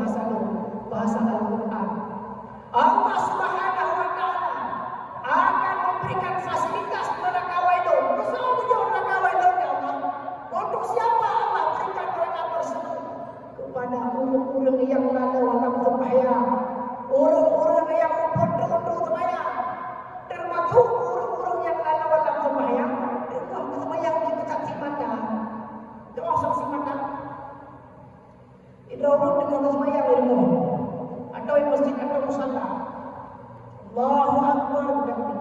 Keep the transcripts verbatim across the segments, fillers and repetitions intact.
bahasa lôn, bahasa Al-Quran. Allah Subhanahu wa Ta'ala akan memberikan fasilitas neuraka wailun. Keusoe tujoh neuraka wailun, ya Allah? Untuk siapa Allah berikan neuraka tersebut? Kepada ureuëng-ureuëng nyang lalai lam seumayang, ureuëng-ureuëng nyang muphom teungoh seumayang, termasuk ureuëng-ureuëng nyang lalai lam seumayang, teungoh seumayang di saksi mata. Teungoh saksi mata. Sidroe ureuëng teungoh seumayang di rumoh, atau di masjid atau musala. Allahu Akbar, geutanyoe.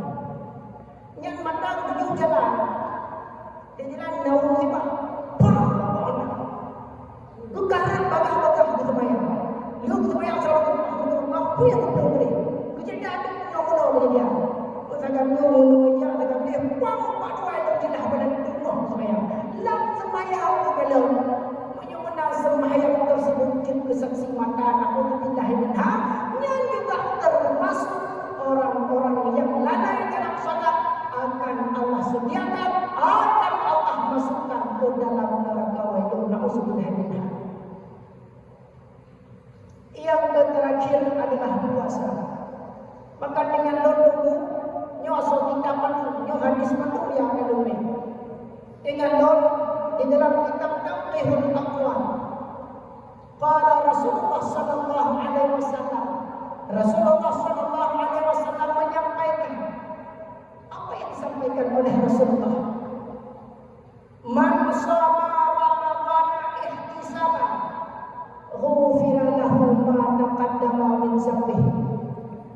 Nyan mata geutuju jalan. Di jalan na ureuëng sibak. Pah! Geukarat bagah-bagah geuseumayang. Lheueh geuseumayang salam, Allahu Akbar, peue nyang geupeubuet? Geucalitra ateueh nyoe uroe keujadian. Peue sagai nyoe uroe jak sagai lheueh, pang bak dua ilong jilah badan tuboh geuseumayang. Lam seumayang geukalon. Meunyoe meunan seumayang tersebut jeuet keu saksi mata, naudzubillahi minha, nyan juga termasuk orang-orang yang lalai dalam salat akan Allah sediakan, akan Allah masukkan ke dalam neraka wailun, naudzubillahi minha. Yang terakhir adalah puasa. Maka deungon lôn tunggu, nyoe soe kitab mandum, nyoe hadis mandum nyang ka lôn lé. Deungon lôn di dalam kitab Tanqihul Aqwan. Qala Rasulullah sallallahu alaihi wasallam. Rasulullah sallallahu alaihi wasallam menyampaikan. Apa yang disampaikan oleh Rasulullah? Man shoma Ramadhana ihtisaban, ghufira lahu ma taqaddama min dzanbih.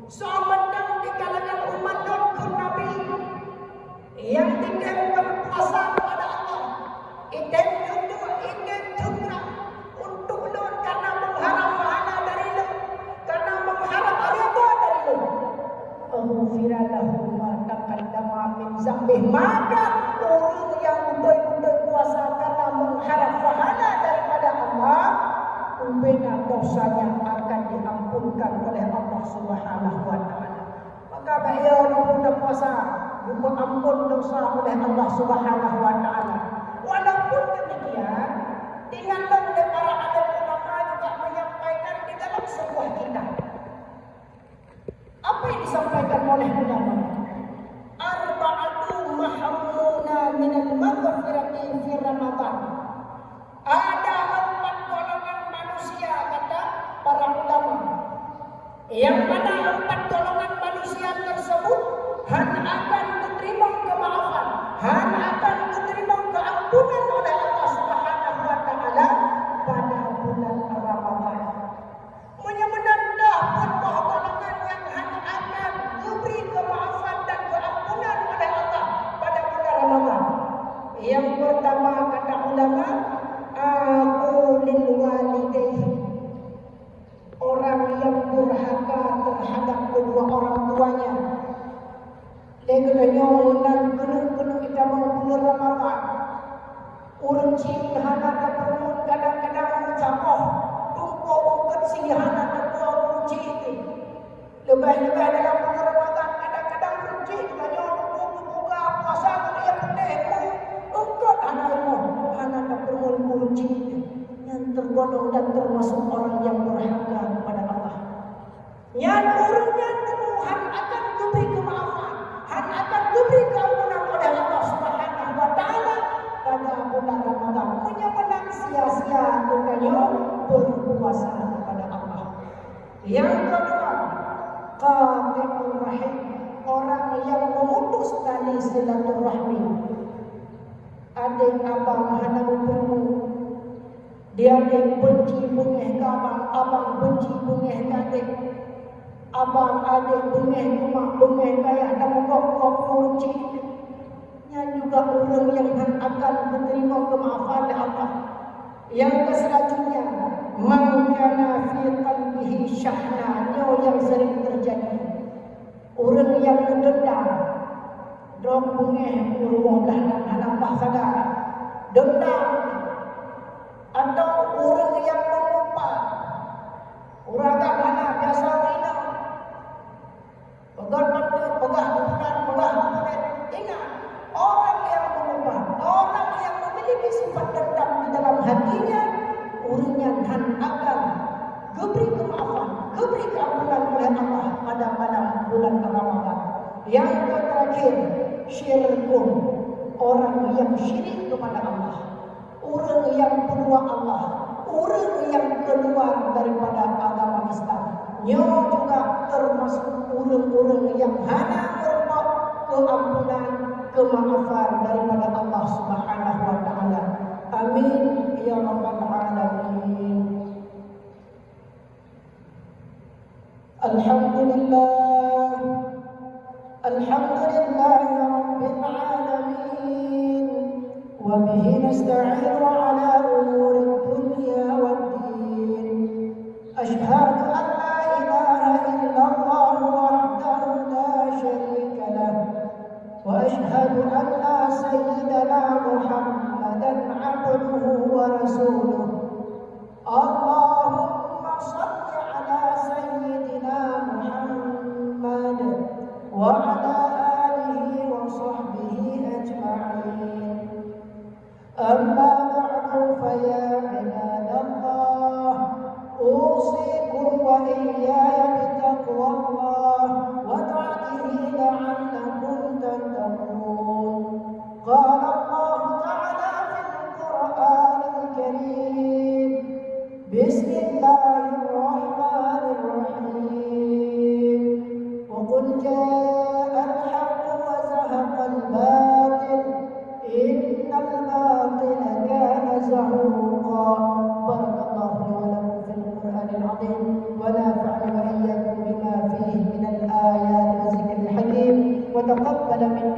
Soe mantong di kalangan umat lôn, kheun Nabi, nyang jitem berpuasa kepada Allah, jitem jujur, jitem cukra untuk lôn karena mengharap pahala dari lôn, karena mengharap ridha dari lôn. Ghufira lahu ma taqaddama min dzanbih. Maka ureuëng nyang beutôi-beutôi puasa karena mengharap pahala daripada Allah, ubena dosanya akan diampunkan oleh Allah Subhanahu wa Ta'ala. Maka bèk yo lôn puasa, geupeuampôn dosa oleh Allah Subhanahu wa Ta'ala. Walaupun demikian, deungon lôn lé para alim ulama juga menyampaikan di dalam sebuah kitab. Apa yang disampaikan oleh ulama? Arba'atu mahrumuna minal maghfirati fi Ramadan. Ada empat golongan manusia, kata para ulama, yang mana empat golongan manusia tersebut hana akan diterima kemaafan, hana akan diterima keampunan oleh Allah Subhanahu wa Ta'ala pada bulan Ramadan. Meunyoe meunan, dua boh golongan nyang hana akan geubri keumaafan dan keuampunan oleh Allah pada bulan Ramadhan. Nyang peurtama, kata ulama, aqu lil walidayhi, orang yang durhaka terhadap kedua orang tuanya. Lé geutanyoe meunan keuneuk-keuneuk jitamong buleuen Ramadhan. Ureueng chik hana tapeurumun, kadang-kadang meusaboh tumpôk eungkôt sie hana teupeue ureueng chik teuh. Leubeh-leubeh dalam buleuen Ramadhan, kadang-kadang ureueng chik geutanyoe tumpôk meubuka puasa ngon ie putéh, eungkôt hana rumoh, hana tapeurumun ureueng chik teuh. Nyan teugolong dan teumasok orang nyang durhaka keupada Allah. Nyan ureueng nyan teuma hana akan geubri keumaafan, hana akan geubri keuampunan oleh Allah Subhanahu wa Taala pada bulan Ramadhan. Meunyoe meunan sia-sia geutanyoe berpuasa kepada Allah. Yang kedua, qati'ur rahim, orang yang memutus tali silaturahmi. Adék abang hana meuteumèe. Di adék beunci beungèh keu abang, abang beunci beungèh keu adék. Abang adék beungèh keu mak, beungèh keu ayah, dan meugob-gob ureueng chik. Nyan juga ureueng nyang hana akan geuteurimong keumaafan lé Allah. Nyang keu seulajeutnya, man kana fi qalbihi syahna, nyoe nyang sering teujadi. Ureueng nyang meudeundam, droe beungèh u rumoh blah nan hana paih sagai. Deundam. Atau ureueng nyang meumeupat. Ureueng agam hana biasa ureueng inong. Peugah geupeugah geupeugah geupeugah. Ingat, orang yang meumeupat, orang yang memiliki sifat dendam di dalam hatinya, ureueng nyan hana akan geubri Yang terakhir, syirkun, orang yang syirik kepada Allah. Ureuëng nyang keudua Allah, ureuëng nyang keuluwa daripada agama Islam. Nyoe juga termasuk ureuëng-ureuëng nyang hana meurumpok keuampunan, keumaafan daripada Allah Subhanahu wa Ta'ala. Amin ya rabbal alamin. الحمد لله. الحمد لله رب العالمين، وبه نستعين على أمور الدنيا والدين. أشهد أن لا إله إلا الله وحده لا شريك له، وأشهد أن سيدنا محمدا عبده ورسوله. اللهم صل على سيدنا محمد وعلى آله وصحبه أجمعين. أما بعد، فيا عباد الله، أوصيكم وإياي بتقوى الله وطاعته لعلكم تتقون. قال الله تعالى في القرآن الكريم: بسم الله الرحمن الرحيم. وقل جاء الحق وزهق الباطل، إن الباطل كان زهوقا. بارك الله لي ولكم في القرآن العظيم، ونفعني وإياكم بما فيه من الآيات والذكر الحكيم، وتقبل منا